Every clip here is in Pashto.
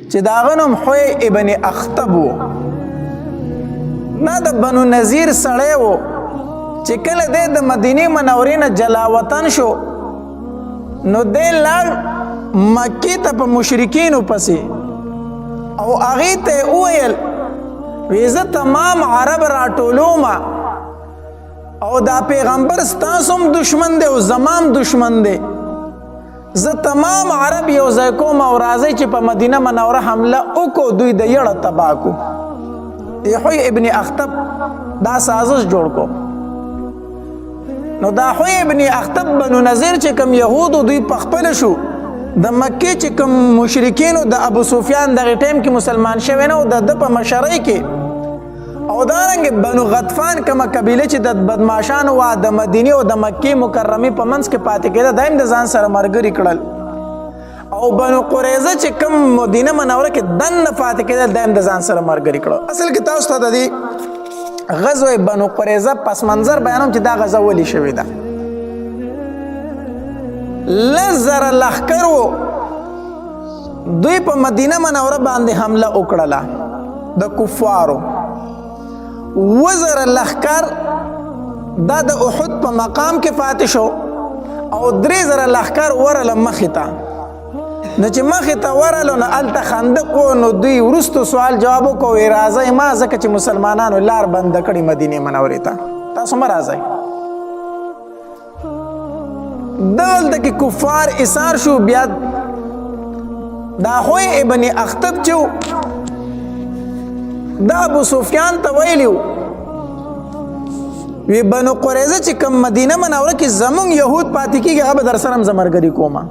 چې د هغه نوم حوی ابن اخطب و. دا د بنو نذیر سړی و چې کله دی د مدینې منورې نه جلا وطن شو، نو دی لاړ مکې ته په مشرکینو پسې، او هغې ته یې وویل وی زه تمام عرب راټولوم او دا پیغمبر ستاسو هم دشمن دی او زما هم دشمن دی، زه تمام عرب یو ځای کوم او راځئ چې په مدینه منوره حمله وکړو، دوی د یړه تباه کو. حوی ابن اخطب دا سازش جوړ کو. نو دا حوی ابن اخطب بنو نذیر چې کوم یهودو دوی په خپل شو، د مکې چې کوم مشرکینو د ابو سفیان دغه ټایم کې مسلمان شوی نه، د ده په مشرۍ کې، او دارنګ بنو غطفان کومه قبیله چې د بدماشانو وه د مدینې او د مکې مکرمې په منځ کې پاتې کېده، دا هم د ځان سره ملګري کړل، او بنو قریظه چې کوم مدینه منوره کې دننه پاتې کېدل، دا هم د ځان سره ملګري کړل. اصل کې تاسو ته د دې غزوه بنو قریظه پس منظر بیانوم چې دا غزا ولې شوې ده. 10,000 لښکر وو، دوی په مدینه منوره باندې حمله وکړله د کفارو. 7000 لښکر دا د احد په مقام کې پاتې شو، او 3000 لښکر ورله مخې ته. نو چې مخې ته ورلو نو هلته خندق و، نو دوی وروستو سوال جواب وکړو، وی راځئ ما، ځکه چې مسلمانانو لار بنده کړې مدینې منورې ته، تاسو مه راځئ. دلته کې کفار ایثار شو. بیا دا خوی ابن اخطب چې دا ابو سفیان ته ویلی وی بنو قریظه چې کوم مدینه منوره کې زمونږ یهود پاتې کېږي، هغه به در سره هم زه ملګري کومه.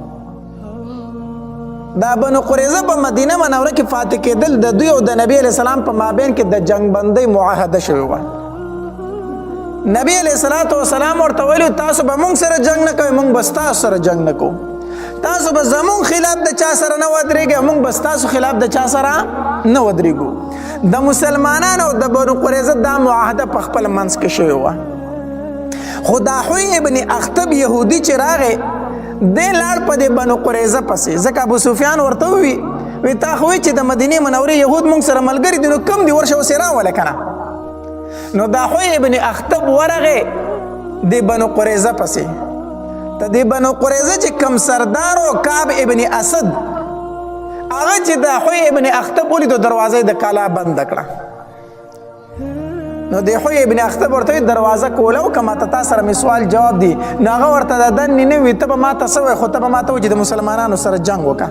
دا بنو قریظه په مدینه منوره کې فاتح کېدل د دوی او د نبی علیه السلام په مابین کې د جنگ بندۍ معاهده شوې وه. نبی علیه الصلاة والسلام ورته ویلو تاسو به مونږ سره جنگ نه کوئ، مونږ به ستاسو سره جنگ نه کوو، تاسو به زمونږ خلاف د چا سره نه ودرېږئ، مونږ به ستاسو خلاف د چا سره نه ودرېږو. د مسلمانانو او د بنو قریظه دا معاهده په خپل منځ کې شوې وه. خو دا حوی ابن اخطب یهودي چې راغی، دی لاړ په دې بنو قریظه پسې، ځکه ابو سفیان ورته ووی وی تا خو چې د مدینې منورې یهود مونږ سره ملګري دي، نو کم دي ورشه اوس یې راوله که نه. نو دا حوی ابن اخطب ورغی د بنو قریظه پسې. ته د بنو قریظه چې کم سردار او کعب ابن اسد، هغه چې د حوی ابن اخطب ولید، دروازه د کلا بند کړه. نو د حوی ابن اخطب ورته دروازه کوله او کما ته تا سره مې سوال جواب دی. نو هغه ورته د دنې نه وي، ته به ما ته څه وایې؟ خو ته به ما ته وایې چې د مسلمانانو سره جنګ وکړه.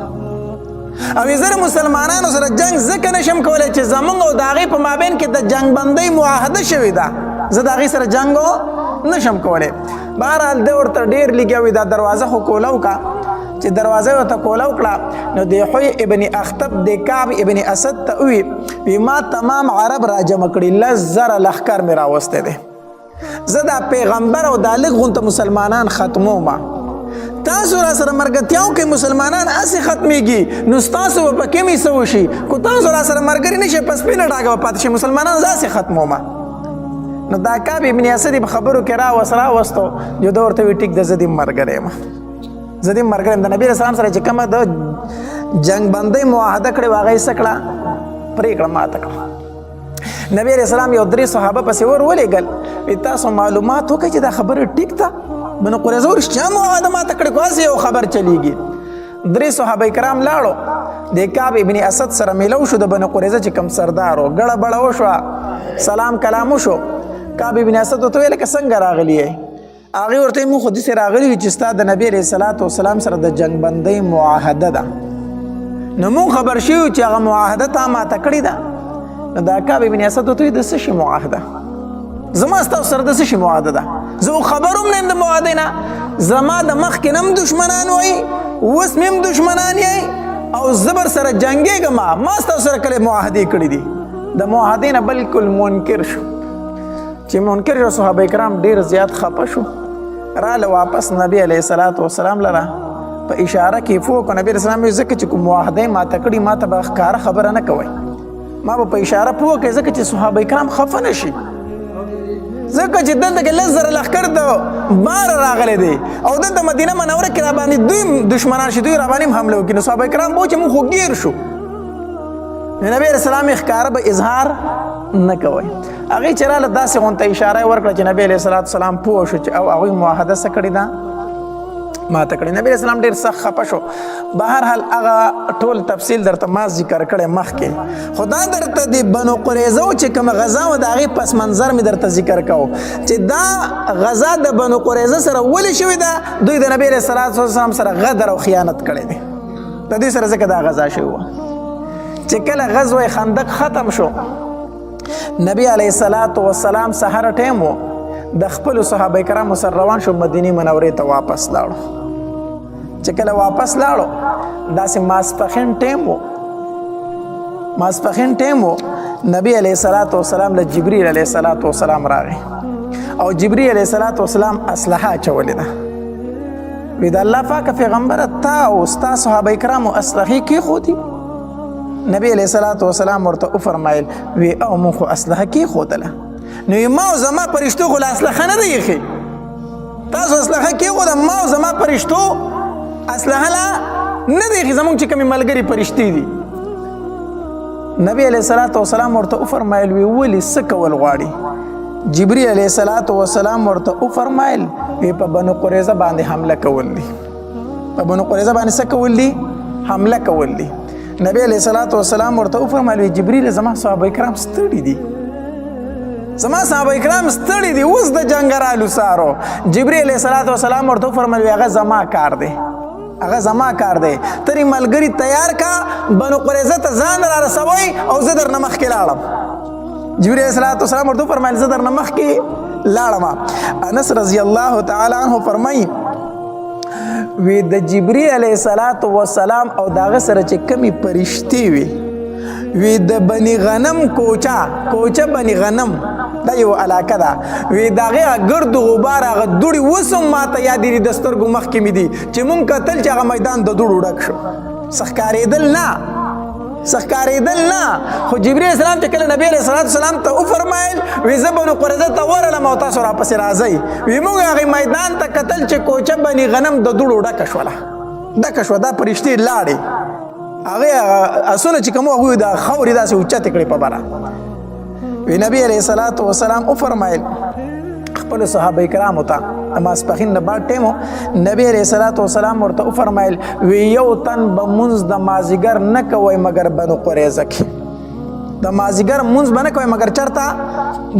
او زه د مسلمانانو سره جنګ ځکه نشم کولی چې زمونږ او د هغې په مابین کې د جنګ بندۍ معاهده شوې ده، زه د هغې سره جنګ نشم کولی. بهرحال دی ورته ډېر لګیا وي، دا دروازه خو کوله وکړه. چې دروازه ورته کوله وکړه، نو د حوی ابن اخطب د کعب ابن اسد ته ووی وی ما تمام عرب را جمع کړي، 10,000 لښکر مې راوستی دی، زه دا پیغمبر او دا لږ غونته مسلمانان ختموم، تاسو را سره مرګتیا وکړئ، مسلمانان هسې ختمېږي، نو ستاسو به پکې مې څه وشي؟ که تاسو را سره ملګري نه شئ، په سپینه ډاګه به پاتې شئ، مسلمانان زه هسې ختموم. نو دا کعب ابن اسد په خبرو کې راوستو، جو ده ورته وی ټیک ده، زه دې ملګری یم، زه دې ملګری یم. د نبي علیه السلام سره چې کومه د جنګ بندۍ معاهده کړې وه، هغه یې څه کړه؟ پرې کړه، ماته کړه. نبی علیه السلام یو درې صحابه پسې ور ولېږل، وی تاسو معلومات وکړئ چې دا خبره ټیک ده، بنو قریظه ورښتیا معاهده ماته کړې، خو هسې یو خبر چلیږي. درې صحابه کرام لاړو، د کعب ابن اسد سره میلو شو، د بنو قریظه چې کوم سردار و، ګړه بړه وشوه، سلام کلام وشو. کعب ابن اسد ورته ویل که څنګه راغلی یې؟ هغې ورته موږ خو داسې راغلي یو چې ستا د نبي علیه الصلاة والسلام سره د جنګ بندۍ معاهده ده، نو موږ خبر شوي چې هغه معاهده تا ماته کړې ده. نو دا کعب ابن اسد ورته د څه شي معاهده؟ زما ستاسو سره د څه شي معاهده ده؟ زه خبر هم نه یم د معاهدې نه، زما د مخکې نه هم دښمنان وایي، اوس مې هم دښمنان یئ، او زه بر سره جنګېږم، ما ستاسو سره کله معاهدې کړې دي؟ د معاهدې نه بالکل منکر شو. چې منکر شو، صحابه کرام ډیر زیات خپه شو، راله واپس نبی علیه الصلاة والسلام لره په اشاره کې فوق نبی علیه السلام یې ځکه چې کوم معاهده ماته کړي، ماته به ښکاره خبره نه کوي، ما به په اشاره پوه کړئ، ځکه چې صحابه کرام خفه نه شي، ځکه چې دلته کې 10,000 لښکر د بار راغلی دی او دلته مدینه منوره کې را باندې دوی دښمنان شي، دوی را باندې هم حمله وکړي. نو صحابه کرام به چې موږ خو ګیر شو. نو نبی علیہ السلام ښکاره به اظهار نه کوي. هغې چې راله داسې غونته اشاره یې ورکړه چې نبی علیه السلام پوه شو چې او هغوی معاهده څه کړې ده، ماته کړې. نبی اسلام ډیر سخت خپه شو. بهرحال هغه ټول تفصیل درته ما ذکر کړی مخکې، خو دا درته د بنو قریظه چې کومه غزا وه د هغې پس منظر مې درته ذکر کوو چې دا غزا د بنو قریظه سره ولې شوې ده. دوی د نبی علیه الصلاة سره غدر او خیانت کړی دی، د دې سره ځکه دا غزا شوې وه. چې کله غزوه خندق ختم شو، نبی علیه الصلاة والسلام سحر ټیم و، د خپل صحابه کرامو سره روان شو، مدینه منورې ته واپس لاړو. چې کله واپس لاړو، داسې ماسپخین ټیم و، ماسپخین ټیم و، نبی علیه الصلاة والسلام له جبریل علیه الصلاة والسلام راغی او جبریل علیه الصلاة والسلام اسلحه اچولې ده. وی د الله پاک پیغمبر، تا او ستا صحابه کرامو اسلحې کېښودي؟ نبی علیه الصلاة والسلام ورته وفرمایل، وی او مونږ خو اسلحه کېښودله. نو ما او زما پرشتو خو لا اسلحه نه دی ایښې، تاسو اسلحه کېښوده، ما او زما پرشتو اسلحه لا نه دی ایښې، زمونږ چې کومې ملګري پرشتې دي. نبی علیه الصلاة والسلام ورته وفرمایل، وی ولې څه کول غواړي؟ جبریل علیه الصلاة والسلام ورته وفرمایل، وی په بنو قریظه باندې حمله کول دي. په بنو قریظه باندې څه کول دي؟ حمله کول دي. نبی علیه الصلاة والسلام ورته وفرمایل، وی جبریل زما صحابه کرام ستړي دي، زما صحابه کرام ستړي دي، اوس د جنګ رالو سارو. جبریل علیه الصلاة والسلام ورته وفرمایل، وی هغه زما کار دی، هغه زما کار دی، ترې ملګري تیار کا، بنو قریظه ته ځان را رسوئ او زه درنه مخکې لاړم. جبریل علیه الصلاة والسلام ورته وفرمایل، زه درنه مخکې لاړم. انس رضی الله تعالی عنه فرمایي، وی د جبریل علیه الصلاة والسلام او د هغه سره چې کمې پرشتې وي، وی د بني غنم کوچه، کوچه بني غنم دا یو علاقه ده، وی د هغې هغه ګرد غبار هغه دوړې اوس هم ماته یادې دي، د سترګو مخکې مې دي چې مونږ کتل چې هغه میدان د دوړو ډک شو، څه ښکارېدل نه، څه ښکارېدل نه. خو جبریل السلام چې کله نبی علیه الصلاة والسلام ته وفرمایل، وی زه بنو قریظه ته ورغلم او تاسو راپسې راځئ، وی موږ هغې میدان ته کتل چې کوچه بني غنم د دوړو ډکه شوله، ډکه شوه، دا پرشتې لاړې، هغې هغه اسونه چې کوم هغوی د خاورې داسې اوچتې کړې په بره. وی نبی علیه الصلاة والسلام وفرمایل خپل صحابه کرامو ته، ماسپښین نه بعد ټیم، نبی علیه الصلاة والسلام ورته وفرمایل، وی یو تن به مونځ د مازیګر نه کوئ مګر بنو قریظه کې، د مازیګر مونځ به نه کوئ مګر چېرته؟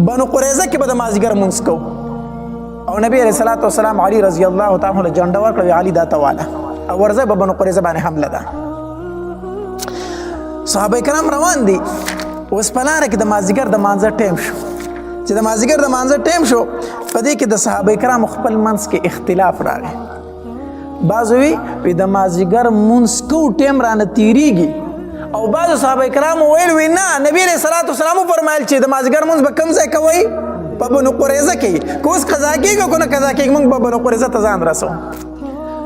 بنو قریظه کې به د مازیګر مونځ کوو. او نبی علیه الصلاة والسلام علی رضی الله تعالی عنه جنډه ورکړه، وی علی دا ته واله او ورځه به بنو قریظه باندې حمله ده. صحابه کرام روان دي، اوس په لاره کې د مازیګر د مانځه ټیم شو. چې د مازیګر د مانځه ټیم شو، په دې کې د صحابه کرامو خپل منځ کې اختلاف راغی. بعضو وی وی د مازیګر مونځ کو ټیم رانه تیریږي، او بعضو صحابه کرامو ویل، وی نه، نبی علیه الصلاة والسلام وفرمایل چې د مازیګر مونځ به کوم ځای کوئ؟ په بنو قریظه کې، که اوس قضا کېږي که نه قضا کېږي، موږ به بنو قریظه ته ځان رسو.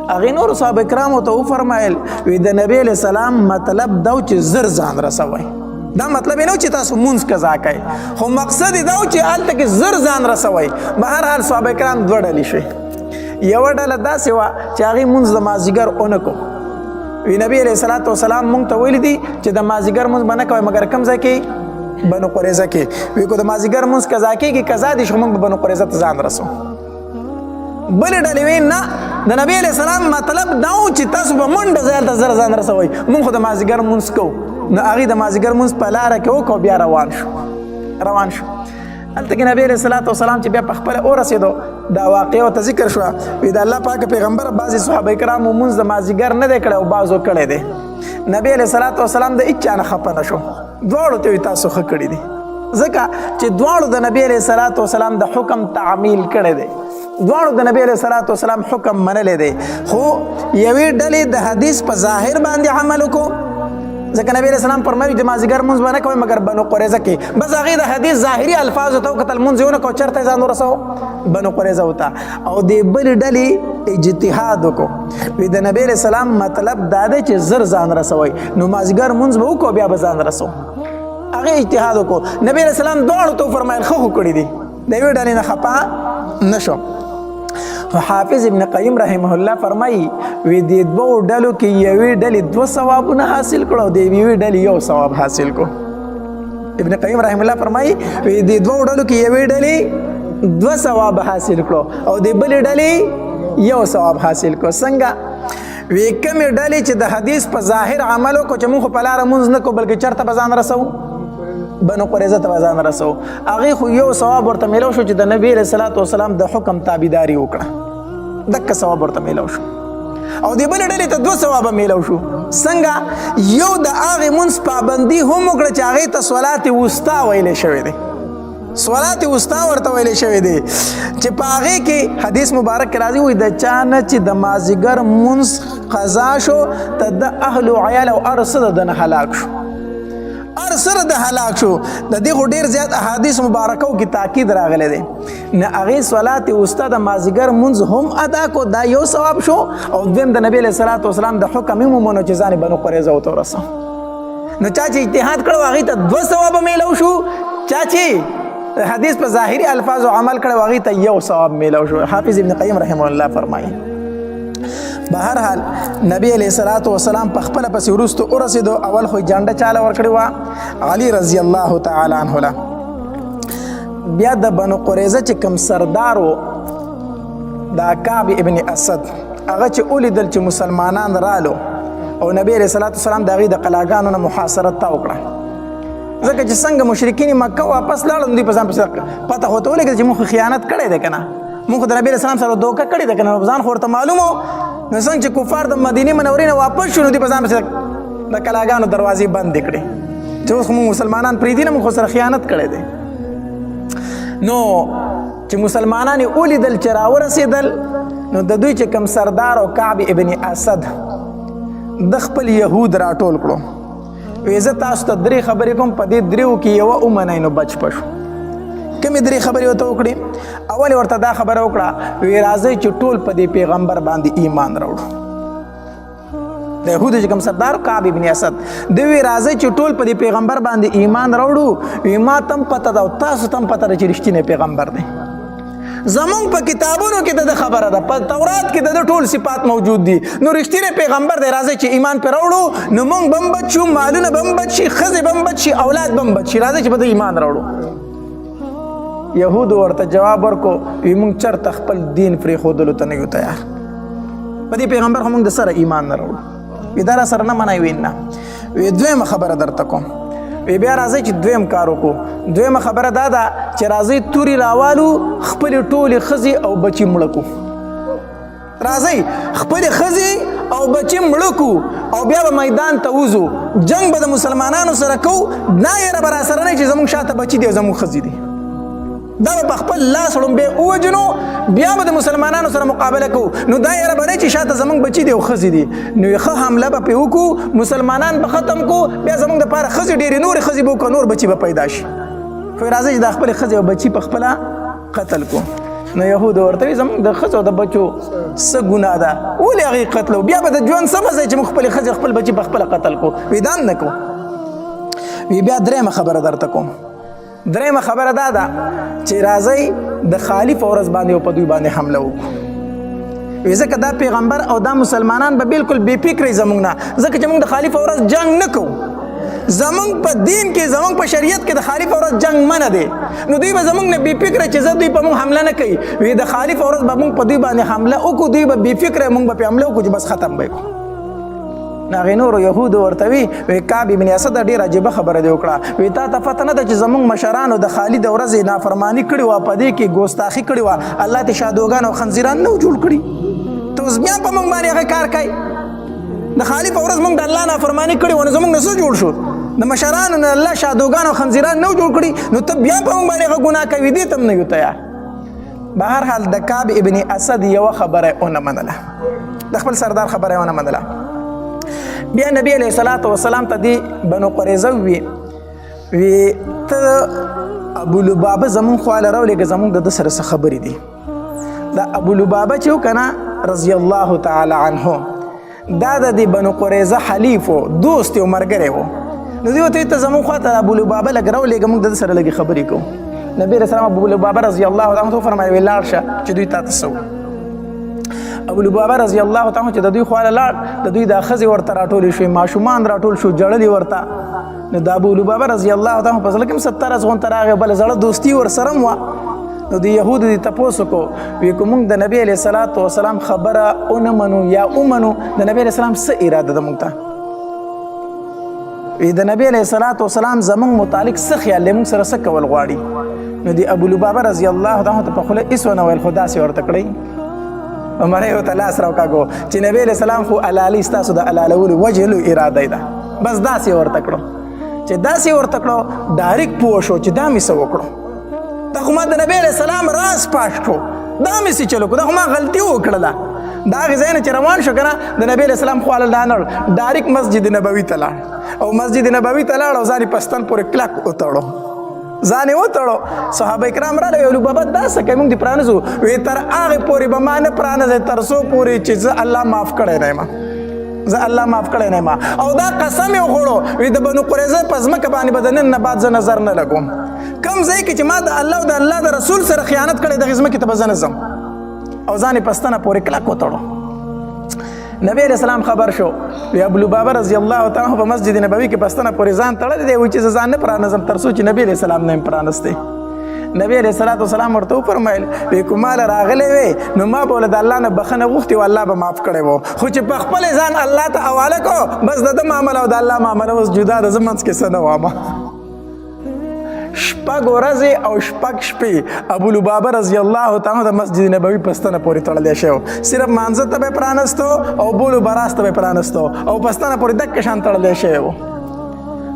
هغې نورو صحابه کرامو ته وفرمایل، وی د نبی علیه السلام مطلب دا و چې زر ځان رسوئ، دا مطلب یې نه و چې تاسو مونځ قضا کوئ، خو مقصد یې دا و چې هلته کې زر ځان رسوئ. بهرحال صحابه کرام دوه ډلې شوې. یوه ډله داسې وه چې هغې مونځ د مازدیګر ونه کو، وی نبی علیه الصلاة والسلام مونږ ته ویلي دي چې د مازدیګر مونځ به نه کوئ مګر کوم ځای کې؟ بنو قریظه کې. وی که د مازدیګر مونځ قضا کېږي قضا دي شو، مونږ به بنو قریظه ته ځان رسو. بلې ډلې وی نه، د نبی علیه السلام مطلب دا و چې تاسو به منډه ځای ته زر ځان رسوئ، مونږ خو د مازدیګر مونځ کوو. نو هغې د مازدیګر مونځ په لاره کې وکړو، بیا روان شو، روان شو. هلته کې نبی علیه الصلاة والسلام چې بیا په خپله ورسېدو، دا واقعه ورته ذکر شوه، وی د الله پاک پیغمبر بعضې صحابه کرامو مونځ د مازدیګر نه دی کړی او بعضو کړی دی. نبی علیه الصلاة والسلام د هیچا نه خفه نه شو، دواړو ته وی تاسو ښه کړي دي، ځکه چې دواړو د نبی علیه الصلاة والسلام د حکم تعمیل کړی دی، دواړو د نبی علیه الصلاة والسلام حکم منلی دی. خو یوې ډلې د حدیث په ظاهر باندې عمل وکړو، ځکه نبی علیه السلام فرمایي چې مازدیګر مونځ به نه کوئ مګر بنو قریظه کې، بس هغې د حدیث ظاهري الفاظو ته وکتل، مونځ یې ونه کړو، چېرته یې ځان ورسوو؟ بنو قریظه ته. او دې بلې ډلې اجتهاد وکړو، وی د نبی علیه السلام مطلب دا دی چې زر ځان رسوئ، نو مازدیګر مونځ به وکړو بیا به ځان رسو. هغې اجتهاد وکړو، نبی علیه السلام دواړو ته وفرمایل ښه خو کړي دي، د یوې ډلې نه خفه نه شو. خو حافظ ابن قیم رحمه الله فرمایي وی دې دوو ډلو کې یوې ډلې دوه ثوابونه حاصل کړو او د یوې ډلې یو ثواب حاصل کړو. ابن قیم رحم الله فرمایي وی دې دوو ډلو کې یوې ډلې دوه ثواب حاصل کړو او د بلې ډلې یو ثواب حاصل کړو. څنګه؟ وی کومې ډلې چې د حدیث په ظاهر عمل وکړو چې موږ خو په لاره مونځ نه کوو بلکې چېرته به ځان رسوو؟ بنو قریظه ته به ځان رسوو. هغې خو یو ثواب ورته میلو شو چې د نبي علیه الصلات والسلام د حکم تابعداري وکړه، دکه ثواب ورته میلو شو. او د بلې ډلې ته دوه ثوابه میلو شو. څنګه؟ یو د هغې مونځ پابندي هم وکړه چې هغې ته صلات وسطا ویلی شوی دی، صلات وسطا ورته ویلی شوی دی چې په هغې کې حدیث مبارک کې راځي وایي د چا نه چې د مازدیګر مونځ قضا شو ته د اهل و عیال او هر څه د ده نه هلاک شو، هر څه د هلاک شو. د دې خو ډېر زیات احادیث مبارکو کې تاکید راغلی دی. نه هغې صلات وسطا د مازدیګر مونځ هم ادا کو، دا یو ثواب شو، او دویم د نبی علیه الصلاة والسلام د حکم یې ومنو چې ځان یې بنو قریظه ورته ورسوه. نو چا چې اجتهاد کړو هغې ته دوه ثوابه میلو شو، چا چې حدیث په ظاهري الفاظو عمل کړو هغې ته یو ثواب میلو شو. حافظ ابن قیم رحمه الله فرمایي بهر حال نبی علیه الصلاة والسلام په خپله پسې وروستو ورسېدو. اول خو یې جنډه چاله ورکړې وه؟ علی رضی الله تعالی عنه له. بیا د بنو قریظه چې کوم سردار و دا کعب ابن اسد، هغه چې ولیدل چې مسلمانان رالو او نبی علیه الصلاة والسلام د هغې د قلاګانو نه محاصره تاو کړه، ځکه چې څنګه مشرکین مکه واپس لاړل نو دوی په ځان پسې پته خو ته ولګېده چې موږ خو خیانت کړی دی که نه، موږ خو د نبی علیه السلام سره دوکه کړې ده که نه، ځان خو ورته معلوم و. نو څنګه چې کفار د مدینې منورې نه واپس شو نو دوی په ځان پسې د کلاګانو دروازې بندې کړې چې اوس خو موږ مسلمانان پرېږدي نه، موږ خو سره خیانت کړی دی. نو چې مسلمانان یې ولیدل چې راورسېدل نو د دوی چې کوم سردار او کعب ابن اسد د خپل یهود راټول کړو، وی زه تاسو ته درې خبرې کوم، په دې دریو کې یوه ومنئ نو بچ به شو. کومې درې خبرې ورته وکړې؟ اول ورته دا خبره وکړه وی راځئ چې ټول په دې پیغمبر باندې ایمان راوړو. د یهودو چې کوم سردار کعب ابن اسد دی وی راځئ چې ټول په دې پیغمبر باندې ایمان راوړو، وی ما تم پته ده او تاسو تم پته ده چې رښتینی پیغمبر دی. زمونږ په کتابونو کې د خبره ده، په تورات کې د ټول صفات موجود دي، نو رښتینی پیغمبر دی، راځئ چې ایمان پر راوړو نو مونږ بم بچ شو، مالونه بم بچ شي، ښځې بم بچ شي، اولاد بم بچ شي، راځئ چې په ده ایمان راوړو. یهودو ورته جواب ورکو وی مونږ چرته خپل دین پرېښودلو ته نه یو تیار، په دې پیغمبر خو مونږ د سره ایمان نه راوړو. وی دا را سره نه منئ؟ وی نه. وی دویمه خبره درته کوم، وی بیا راځئ چې دویم کار وکړو. دویمه خبره دا ده چې راځئ توري راوالو خپلې ټولې ښځې او بچي مړه کړو، راځئ خپلې ښځې او بچي مړه کړو او بیا به میدان ته وځو، جنګ به د مسلمانانو سره کوو، دا یره به راسره نه چې زموږ شاته بچي دي او زموږ ښځې دي، دا به په خپل لاس ړومبی ووژنو، بیا به د مسلمانانو سره مقابله کوو، نو دا یره به نه چې شاته زموږ بچي دي او ښځې دي، نو یې ښه حمله به پرې وکړو، مسلمانان به ختم کړو، بیا زموږ دپاره ښځې ډېرې نورې ښځې به وکړو، نور بچي به پیدا شي. خو راځئ چې دا خپلې ښځې او بچي په خپله قتل کړو. نو یهودو ورته وویل زموږ د ښځو او د بچو څه ګناه ده، ولې هغې قتلو، بیا به د ژوند څه مزه چې موږ خپلې ښځې خپل بچي په خپله قتل کړو؟ وی دا هم نه کوو. وی بیا درېیمه خبره درته کوم، درېیمه خبره دا ده چې راځئ د خالي په ورځ باندې او په دوی باندې حمله وکړو. وی ځکه دا پیغمبر او دا مسلمانان به بالکل بې فکرې زموږ نه، ځکه چې موږ د خالي په ورځ جنګ نه کوو، زموږ په دین کې زموږ په شریعت کې د خالي په ورځ جنګ منع دی، نو دوی به زموږ نه بې فکره چې زه دوی په موږ حمله نه کوي. وی د خالي په ورځ به موږ په دوی باندې حمله وکړو، دوی به بې فکره، موږ به پرې حمله وکړو چې بس ختم به یې کړو. هغې نورو یهودو ورته وی وی کعب ابن اسد ډېره عجیبه خبره دې وکړه، وی تا ته پته نه ده چې زموږ مشرانو د خالي د ورځې نافرماني کړې وه، په دې کې ګوستاخي کړې وه، الله ته شادوګان او خنزیران نه جوړ کړي، ته اوس بیا په موږ باندې هغه کار کوي؟ د خالي په ورځ موږ د الله نافرماني کړې وه، نو زموږ نه څه جوړ شو؟ د مشرانو نه الله شادوګان او خنزیران نه جوړ کړي، نو ته بیا په موږ باندې هغه ګناه کوي، دې ته هم نه یو تیار. بهر حال د کعب ابن اسد یوه خبره یې ونه منله، د خپل سردار خبره یې ونه منله. بیا نبی علیه الصلاة والسلام ته دی بنو قریظه وی وی ته ابو لبابه زمونږ خواله راولېږه، زمونږ د ده سره څه خبرې دي. دا ابو لبابه چې و که نه رضی الله تعالی عنه، دا د دې بنو قریظه حلیف و، دوست یو ملګری و. نو دوی ورته ته زمونږ خواته ابو لبابه لږ راولېږه، موږ د ده سره لږې خبرې کوو. نبی علیه السلام ابو لبابه رضی الله عنه ته وفرمایل وی لاړ شه چې دوی تا ته څه ووایي. ابو لبابه رضی الله تعالی چې د دوی خواله لاړ، د دوی د ښځې ورته راټولې شوې، ماشومان راټول شو، ژړلې ورته. نو د ابو لبابه رضی الله تعالی په زړه کې هم څه ترس غونته راغی، بله زړه دوستي ورسره هم وه. نو د یهودو دې تپوس وکړو، وی که موږ د نبي علیه الصلاة والسلام خبره ونه منو یا ومنو، د نبي علیه السلام څه اراده ده موږ ته؟ وی د نبی علیه الصلاة والسلام زمونږ متعلق څه خیال دی، موږ سره څه کول غواړي؟ نو د ابو لبابه رضی الله تعالی ته په خوله هېڅ ونه ویل، خو داسې ورته کړی عمره ورته لاس راوکاږو چې نبی علیه السلام خو حلالي، ستاسو د حلالولو وجلو اراده ده. بس داسې ورته کړو، چې داسې ورته کړو ډایرک پوه شو چې دا مې څه وکړو، دا خو ما د نبی علیه السلام راز پاش کړو، دا مې څه چلو کړو، دا خو ما غلطي وکړله. دا هغې ځای نه چې روان شو که نه، د نبی علیه السلام خواله لاړ، ډایرک مسجد نبوي ته لاړ، او مسجد نبوي ته لاړ او ځان یې په ستن پورې کلک وتړو، ځان یې وتړو. صحابه کرام راغله، ویل بابا دا څه کوي، موږ دې پرانیزو. وی تر هغې پورې به ما نه پرانیزئ تر څو پورې چې زه الله معاف کړی نه یم، زه الله معاف کړی نه یم. او دا قسم یې وخوړو، وی د بنو قریظه په ځمکه باندې به د نن نه بعد زه نظر نه لګوم، کوم ځای کې چې ما د الله او د الله د رسول سره خیانت کړی دغې ځمکې ته به زه نه ځم. او ځان یې په ستنه پورې کلک وتړو. نبی علیہ السلام خبر شو، وی ابو لبابه رضی الله تعالی عنہ په مسجد نبوي کې پستنه پورې ځان تړلی دی، وی چې زه ځان نه پرانځم تر څو چې نبی علیہ السلام نه پرانسته. نبی علیہ الصلوۃ والسلام ورته وفرمایل، وی کوماله راغلی وی نو ما به له الله نه بخنه غوښتې او الله به معاف کړی وو، خو چې په خپل ځان الله ته حواله کو، بس د ده معامله او د الله معامله اوس جدا ده، زه منځ کې څه نه وامه. شپږ ورځې او شپږ شپې ابو لبابه رضی الله تعالی د مسجد نبوي په ستنه پورې تړلی شو، صرف مانځه ته به پرانستو او بولو براس ته به پرانستو او په ستنه پورې دک شان تړلی شوی و.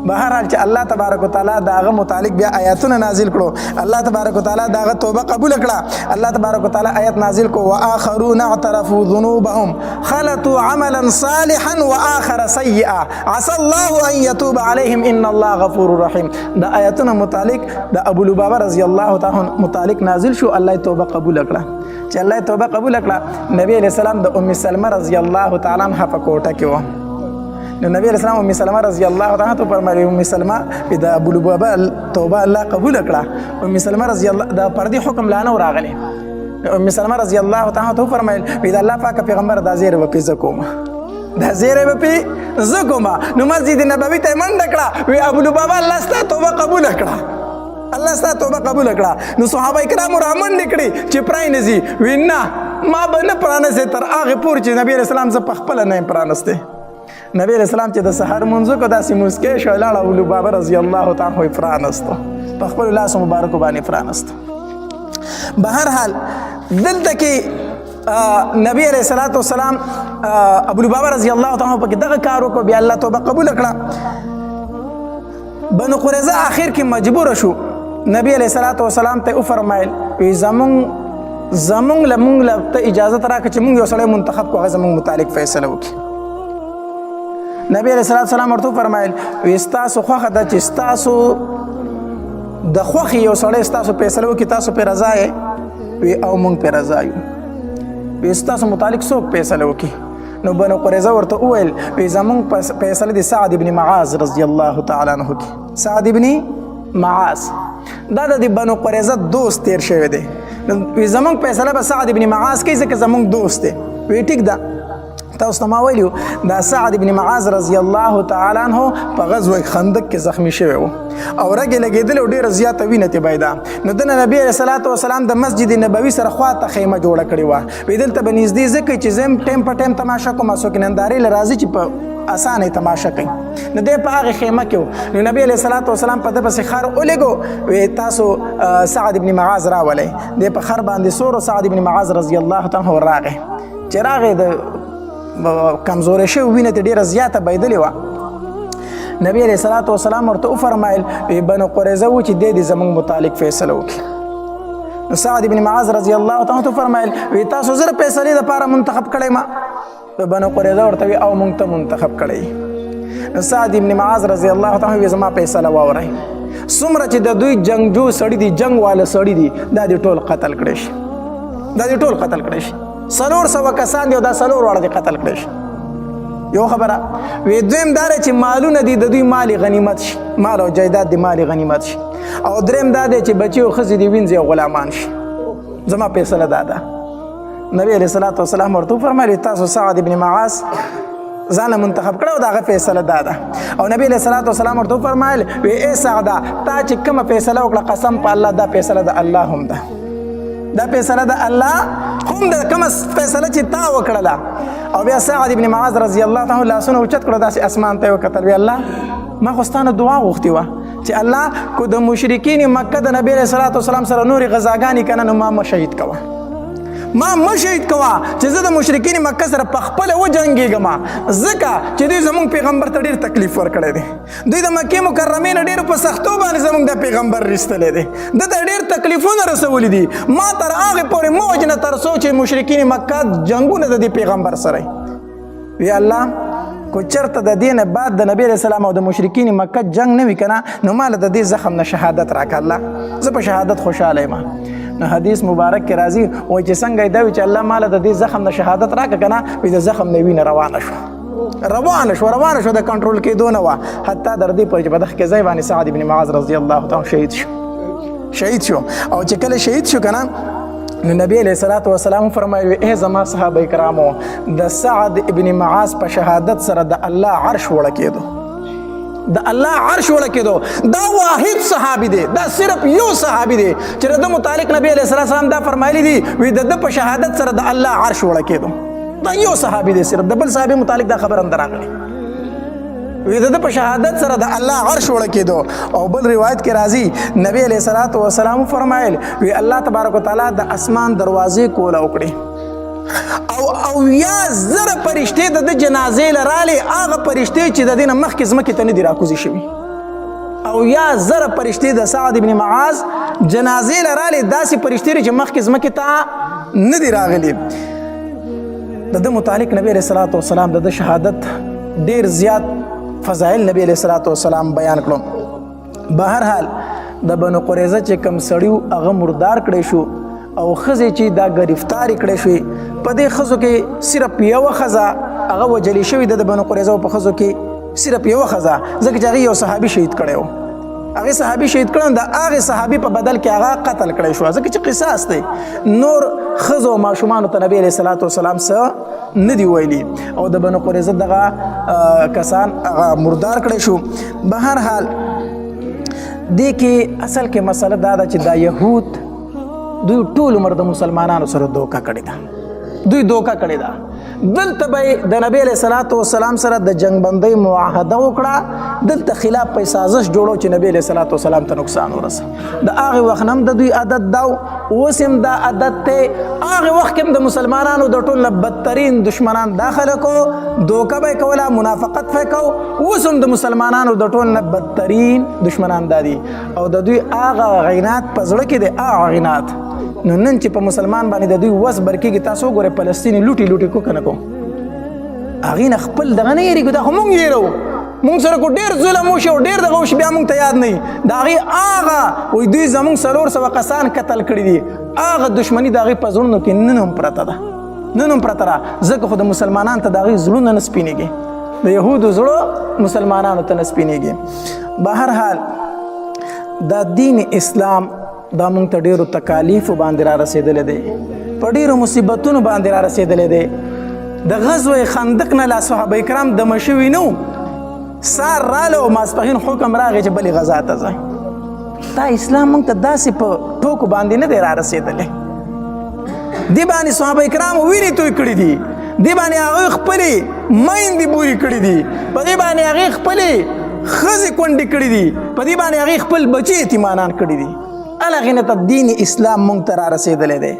بهرحال چې الله تبارک وتعالی د هغه متعلق بیا آیاتونه نازل کړو، الله تبارک وتعالی د هغه توبه قبول کړه. الله تبارک وتعالی آیت نازل کو، واخرون اعترفوا ذنوبهم خلطوا عملا صالحا واخر سيئا عسى الله ان يتوب عليهم ان الله غفور رحيم. د آیاتونو متعلق د ابو لبابه رضی الله تعالی متعلق نازل شو، الله توبه قبول کړه. چې الله توبه قبول کړه، نبی علیہ السلام د ام سلمہ رضی الله تعالی عنها په کوټه کې و. نو نبی علیہ السلام ام سلمہ رضی الله تعالی عنها ته فرمایي، ام سلمہ، د ابو لبابه توبه الله قبول کړه. ام سلمہ رضی الله د پردي حکم لا نه راغلی. ام سلمہ رضی الله تعالی عنها ته فرمایل، د الله پاک پیغمبر دا زیره به پیزه کوم، دا زیره به پی زه کوم. نو مسجد نبوي ته منډه کړه، وی ابو لبابه الله ستا توبه قبول کړه، الله ستا توبه قبول کړه. نو صحابه کرام را منډې کړې چې پرانیزي، وی نه، ما به نه پرانیزې تر هغې پورې چې نبی علیه السلام زه په خپله نه یم پرانستی. نبی علیه السلام چې د سحر لمونځ وکړو، داسې موسکی شو، لاړ ابو لبابه رضی الله تعالی عنه یې پرانستو، په خپلو لاسو مبارکو باندې پرانستو. بهرحال دلته کې نبی علیه الصلاة والسلام ابو لبابه رضی الله تعالی عنه پکې دغه کار وکړو، بیا الله توبه قبول کړه. بنو قریظه آخر کې مجبور شو، نبی علیه الصلاة والسلام ته وفرمایل، وی زمونږ له مونږ له ته اجازه راکړه چې مونږ یو سړی منتخب کړو، هغه زمونږ متعلق فیصله وکړي. نبی علیه الصلاة والسلام ورته وفرمایل، وی ستاسو خوښه ده چې ستاسو د خوښې یو سړی ستاسو فیصله وکړي، تاسو پرې رضا یې؟ وی او مونږ پرې رضا یو. وی ستاسو متعلق څوک فیصله وکړي؟ نو بنو قریظه ورته وویل، وی زمونږ فیصله د سعد ابن معاذ رضی الله تعالی عنه کې. سعد ابن معاذ دا د بنو قریظه دوست تیر شوی دی، وی زمونږ فیصله به سعد ابن معاذ کوي ځکه زمونږ دوست دی. وی ټیک ده. تاسو ته ما ویلي دا سعد ابن معاذ رضی الله تعالی عنه په غزوه خندق کې زخمی شوی و او رګ یې لګېدلی او ډېره زیاته وینه ترې بهېده. نو دنه نبی علیه الصلاة والسلام د مسجد نبوي سره خواته خیمه جوړه کړې وه. وی دلته به نږدې ځکه چې زه هم ټایم په ټایم تماشه کوم، څوک نندارې له راځي چې په اسانه تماشه کوي. نو دی په هغې خیمه کې و. نو نبی علیه الصلاة والسلام په ده پسې خر ولېږو، وی تاسو سعد ابن معاذ راولئ. دی په خر باندې سور، سعد ابن معاذ رضی الله تعالی عنه راغی. چې راغی د کمزورې شوې وینه ته ډېره زیاته بهېدلې وه. نبی علیه الصلاة والسلام ورته وفرمایل، وی بنو قریظه و چې دی دې زموږ متعلق فیصله وکړي. نو سعد بن معاذ رضی الله تعالی عنه فرمایل، وی تاسو زه د فیصلې دپاره منتخب کړی ما. نو بنو قریظه ورته وی او مونږ ته منتخب کړی. نو سعد بن معاذ رضی الله تعالی عنه وی زما فیصله واورئ، څومره چې د دوی جنگجو سړي دي، جنگ واله سړي دي، دا دې ټول قتل کړی شي، دا دې ټول قتل کړی شي. 400 کسان دي او دا څلور واړه دې قتل کړی شي. یو خبره وی. دویم دا چې مالونه دي د دوی مال غنیمت شي، مال او جایداد دي مال غنیمت شي. او دریم دا دی چې بچي او ښځې دي وینځي او غلامان شي. زما فیصله دا ده. نبی علیہ الصلوۃ والسلام ورته فرمایلی تاسو سعد ابن معاذ ځان منتخب کړو، داغه فیصله دا ده. او نبی علیہ الصلوۃ والسلام ورته فرمایل وی ای سعدا، تا چې کومه فیصله وکړه قسم په الله دا فیصله د الله هم ده، دا فیصله د الله هم ده، کومه فیصله چې تا وکړله. او بیا سعد ابن معاذ رضی الله تعالی لاسونه اوچت کړو، داسې اسمان ته وکتل، وی الله ما خو ستانه دعا غوښتې وه چې الله کو د مشرکین مکه د نبی علیہ الصلوۃ والسلام سره نورې غزاګانې کنه نو ما مه شهید کوه، ما مه شهید کوه چې زه د مشرکین مکه سره په خپله وجنګېږم، ځکه چې دوی زمونږ پیغمبر ته ډېر تکلیف ورکړی دی، دوی د مکې مکرمې نه ډېر په سختو باندې زمونږ د پیغمبر رستلی دی، ده ته ډېر تکلیفونه رسولي دي، ما تر هغې پورې مه وژنه تر څو چې مشرکین مکه جنګونه د دې پیغمبر سره وی. الله کو چرته د دې نه بعد د نبی علیہ السلام او د مشرکین مکه جنگ نه وی کنه نو مال د دې زخم نه شهادت راکړه الله، زه په شهادت خوشاله یم. نو حدیث مبارک کې راځي وای چې څنګه دا وی چې الله مال د دې زخم نه شهادت راکړه کنه، وی د زخم نه وینه روانه شو، روانه شو، روانه شو، د کنټرول کېدو نه وه، حتی در دې پورې چې په دغه ځای باندې سعد بن معاذ رضی الله تعالی شهید شو، شهید شو. او چې کله شهید شو کنه نو نبی علیہ الصلوۃ والسلام فرمایي ای زما صحابه کرامو، د سعد ابن معاذ په شهادت سره د الله عرش وړه کېدو، د الله عرش وړه کېدو. دا واحد صحابي دی، دا صرف یو صحابي دی چې د متعلق نبی علیہ الصلوۃ والسلام دا فرمایلی دی وی د په شهادت سره د الله عرش وړه کېدو. دا یو صحابي دی صرف، د بل صحابي متعلق دا خبره هم راغلي وی د په شهادت سره د الله عرش وړه کېدو. او بل روایت کې راځي نبی علیہ الصلوۃ والسلام فرمایل وی الله تبارک وتعالى د اسمان دروازې کوله وکړي او او یا زره پرشتې د جنازې لرالې، هغه پرشتې چې د دین مخکې ځمکې ته نه دي راکوزې شوي، او یا زره پرشتې د سعد ابن معاذ جنازې لرالې، داسې پرشتې چې مخکې ځمکې ته نه دي راغلي. د ده متعلق نبی علیہ الصلوۃ والسلام د شهادت ډیر زیات فضائل نبی علیہ الصلوۃ والسلام بیان کړو. بهر حال د بنو قریظه چې کم سړیو هغه مردار کړی شو او ښځې چې دا گرفتارې کړی شوې، په دې ښځو کې صرف یوه ښځه هغه وژلې شوې ده. د بنو قریظه په ښځو کې صرف یوه ښځه، ځکه چې هغې یو صحابي شهید کړی و، هغې صحابي شهید کړی، د هغې صحابي په بدل کې هغه قتل کړی شو، ځکه چې قصاص دی. نور ښځو او ماشومانو ته نبی علیه الصلاة والسلام څه نه دي ویلي او د بنو قریظه دغه کسان هغه مردار کړی شو. بهر حال دې کې اصل کې مسله دا ده چې دا یهود دوی ټول عمر د مسلمانانو سره دوکه کړې ده، دوی دوکه کړې ده. دلته به د نبی علیہ الصلوۃ والسلام سره د جنگ بندۍ معاهده وکړه، دلته خلاف په سازش جوړو چې نبی علیہ الصلوۃ والسلام ته نقصان ورسه. د هغه وخت هم د دوی عادت داو، اوس هم دا عادت ته. هغه وخت کې د مسلمانانو د ټول بدترین دشمنان داخله کو، دوکه به کوله، منافقت به کو. اوس هم د مسلمانانو د ټول بدترین دشمنان دادي او د دوی هغه غینات په زړه کې دی، هغه غینات. نو نن چې په مسلمان باندې د دوی وس برکېږي، تاسو وګورئ فلسطیني لوټي لوټي کو کنه کو، هغې نه خپل دغه نه یېرېږو. دا خو مونږ یېرو، مونږ سره کو ډېر ظلم وشي او ډېر دغه وشي بیا مونږ ته یاد نه وي. د هغې هغه وایي دوی زمونږ 400 کسان قتل کړي دي، هغه دښمني د هغې په زړونو کې نن هم پرته ده، نن هم پرته ده. ځکه خو د مسلمانانو ته د هغې زړونه نه سپینېږي، د یهودو زړه مسلمانانو ته نه سپینېږي. بهر حال دا دین اسلام دا مونږ ته ډېرو تکالیفو باندې را رسېدلی دی، په ډېرو مصیبتونو باندې را رسېدلی دی. د غزوه خندق نه لا صحابه کرام دمه شوي نه وو، سار راله او ماسپښین حکم راغی چې بلې غزا ته ځئ. دا اسلام مونږ ته داسې په ټوکو باندې نه دی را رسېدلی. دې باندې صحابه کرامو وینې توی کړي دي، دې باندې هغوی خپلې میندې بورې کړي دي، په دې باندې هغې خپلې ښځې کونډې کړي دي، په دې باندې هغې خپل بچي یتیمانان کړي دي. هغې نه ته دین اسلام مونږ ته را رسېدلی دی.